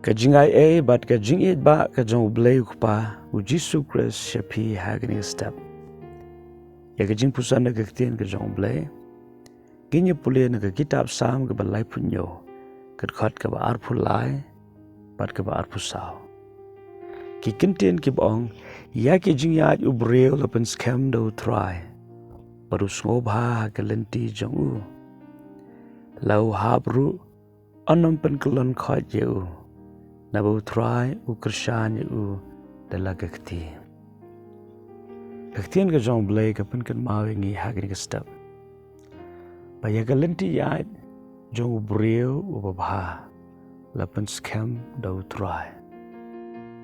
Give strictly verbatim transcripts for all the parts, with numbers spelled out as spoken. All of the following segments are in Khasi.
Ka jingaiei bad ka jingïeit ba ka jong U Blei U Kpa, U Jisu Khrist sha phi ha kane ka step. Ïa ka jingpuson na ka ktien ka jong U Blei ngin ïa pule na ka kitab Salm kaba laiphew hynñiew, ka dkhot kaba arphew lai bad kaba arphew saw. Ki kyntien kiba ong, ïa ki jingïaid u briew la pynskhem da U Trai, bad u sngewbha ha ka lynti jong u. La u hap ruh, un ym pynkyllon khoit ïa u, naba U Trai u kyrshan ïa u da la ka kti. Ka ktien ka jong U Blei ka pynkynmaw ïa ngi ha kane ka step ba ïa ka lynti ïaid jong u briew uba bha la pynskhem da U Trai.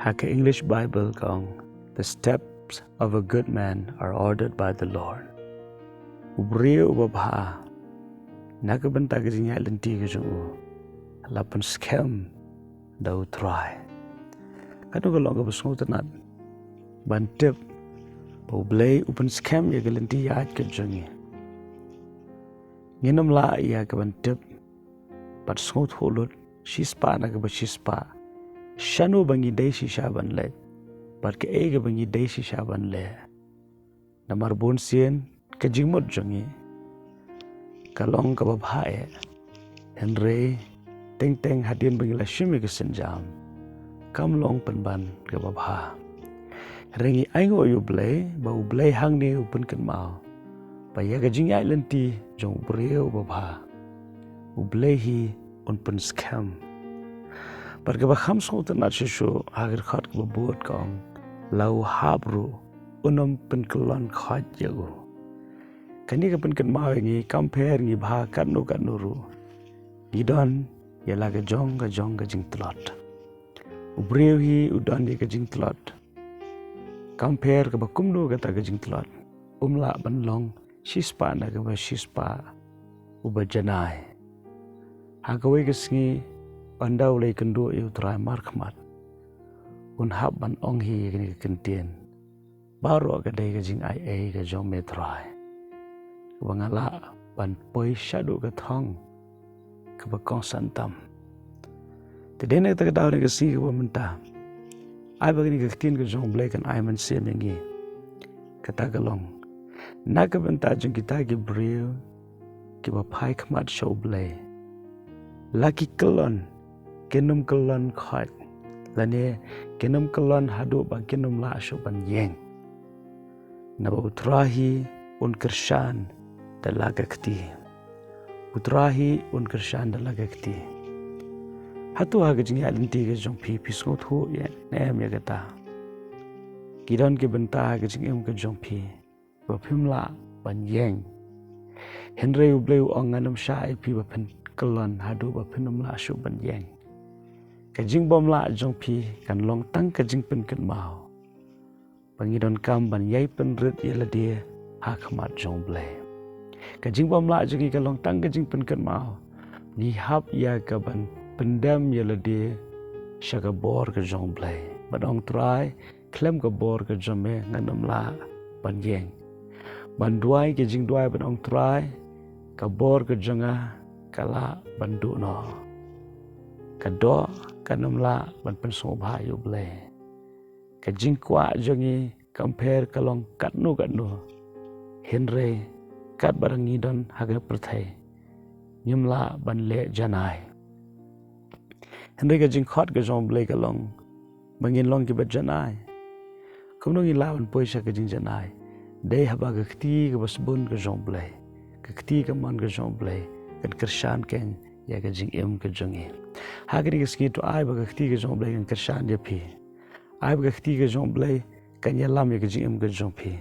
Ha ka English Bible ka ong, "The steps of a good man are ordered by the Lord." U briew uba bha, na ka bynta ka jingïaid lynti ka jong u, la pynskhem da U Trai. Katno ka long kaba sngewtynnat ban tip ba U Blei u pynskhem ïa ka lynti ïaid ka jong ngi. Ngin ym lah ïa ka ban tip bad sngewthuh lut shispah na kaba shispah shano ba ngi dei shisha ban leit bad kaei kaba ngi dei shisha ban leh. Namar bunsien ka jingmut jong ngi ka long kaba bha eh, hynrei teng teng hadien ba ngi la shim ïa ka sienjam, kam long pynban kaba bha. Hynrei ngi ainguh ïa U Blei ba U Blei hangne u pynkynmaw ba ïa ka jingïaid lynti jong u briew uba bha, U Blei hi un pynskhem. Bad kaba kham sngewtynnat shuh shuh, ha ka dkhot kaba bud ka ong, la u hap ruh, un ym pynkyllon khoit ïa u. Kane ka pynkynmaw ïa ngi, kam pher ngi bha katno katno ruh, ngi don ïa la ka jong ka jong ka jingtlot. U briew hi u don ïa ka jingtlot. Kam pher kaba kumno kata ka jingtlot, um lah ban long shispah na kaba shispah uba janai. Ha kawei ka sngi, ynda u la ïakynduh ïa U Trai markhmat, un hap ban ong hi ïa kane ka kyntien: Baroh ka dei ka jingaiei ka jong me Trai, kaba nga lah ban poi shaduh ka thong kaba kongsan tam. Te dei na kata ka daw, na ka sngi kaba mynta, ai ba kane ka ktien ka jong U Blei kan ai mynsiem ïa ngi. Kata ka long, na ka bynta jong kita ki briew kiba phai khmat sha U Blei, la ki kyllon, kin ym kyllon khoit, lane kin ym kyllon haduh ba kin ym lah shuh ban ïeng. Naba U Trai hi un kyrshan da la ka kti. U Trai hi un kyrshan da la ka kti. Hato ha ka jingïaid lynti ka jong phi, phi sngewthuh ïa ne em ïa kata? Ki don ki bynta ha ka jingim ka jong phi ba phim lah ban ïeng. Hynrei U Blei u ong, ngan ym shah ïa phi ba phin kyllon haduh ba phin ym lah shuh ban ïeng. Ka jingbymlah jong phi kan long tang ka jingpynkynmaw ba ngi donkam ban ïai pynrit ïa lade ha khmat jong U Blei. Ka jingbymlah jong ngi ka long tang ka jingpynkynmaw. Ngi hap ïa ka ban pyndem ïa lade sha ka bor ka jong U Blei, ban ong, Trai, khlem ka bor ka jong me ngan ym lah ban ïeng. Ban duwai ka jingduwai ban ong, Trai, ka bor ka jong nga ka lah ban duh noh. Ka doh kan ym lah ban pynsngewbha ïa U Blei. Ka jingkwah jong ngi kam pher ka long katno katno, hynrei katba ngi don ha ka pyrthei, ngim lah ban leh janai. Hynrei ka jingkhot ka jong U Blei ka long ba ngin long kiba janai. Kumno ngin lah ban poi sha ka jingjanai? Dei haba ka kti kaba sbun ka jong U Blei, ka kti kamon ka jong U Blei, kan kyrshan keiñ ïa ka jingim ka jong ngi. Ha kane ka sngi to ai ba ka kti ka jong U Blei kan kyrshan ïa phi. Ai ba ka kti ka jong U Blei kan ïalam ïa ka jingim ka jong phi.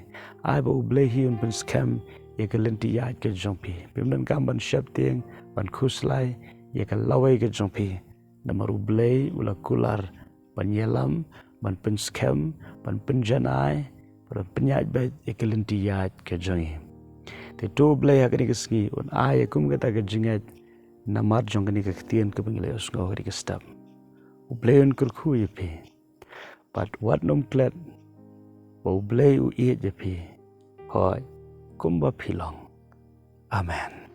Ai ba U Blei hi un pynskhem ïa ka lynti ïaid ka jong phi. Phim donkam ban sheptieng, ban khuslai ïa ka lawei ka jong phi. Namar U Blei u la kular ban ïalam, ban pynskhem, ban pynjanai, ban pynïaid beit ïa ka lynti ïaid ka jong ngi. Te to U Blei ha kane ka sngi un ai ïa kum kata ka jingngeit namar jong kane ka ktien kaba ngi la ïohsngew ha kane ka step. U Blei un kyrkhu ïa phi. Bad wat nym klet ba U Blei u ïeit ïa phi, hooid, kumba phi long. Amen.